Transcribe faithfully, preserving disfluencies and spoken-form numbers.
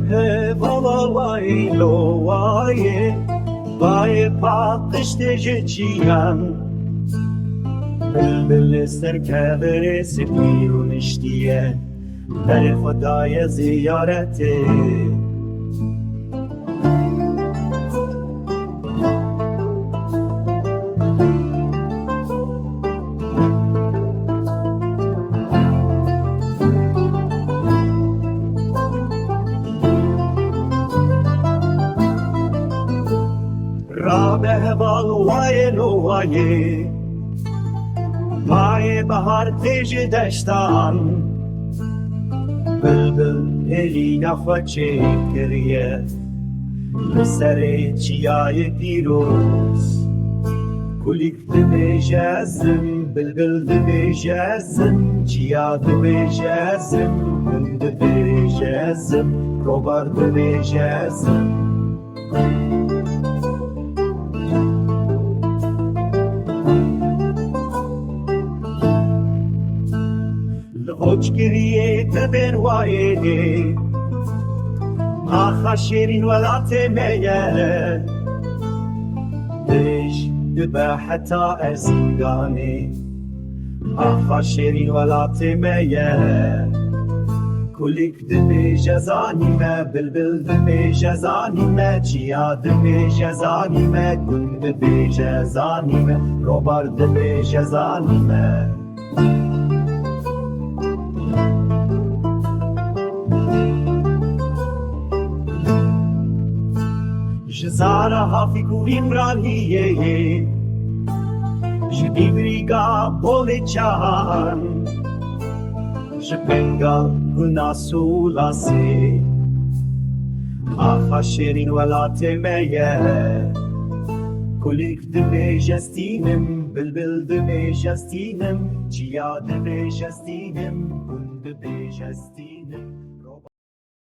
Hevala wayê lo wayê, wayê paqij tê ji çiyan. Bilbil li ser kevirê spî rûniştiye, berê xwe daye ziyaretê. Rabe heval wayê lo wayê, wayê bahar tê ji deştan. Bilbil hêlîna xwe çêkiriye li serê çiyayê pîroz. Kulîk dibêje zim, bilbil dibêje zim, çiya dibêje zim, gund dibêje zim, robar dibêje zim. Li qoçgiriyê dibên wayê, axa şêrîn welatê me ye. Dirêj dibe heta Erzinganê, axa şêrîn welatê me ye. Kulîk dibêje zanîme, bilbil dibêje zanîme, çiya dibêje zanîme, gund dibêje zanîme, robar dibêje zanîme. Ji Zara Hafîk û Îmraniyê, ji Bîvrîga Bolê Çan, ji Pengal Gunas û Lasê, axa şêrîn welatê me ye. Kulîk dibêje stînim, bilbil dibêje stînim, çiya dibêje stînim, gund dibêje stînim.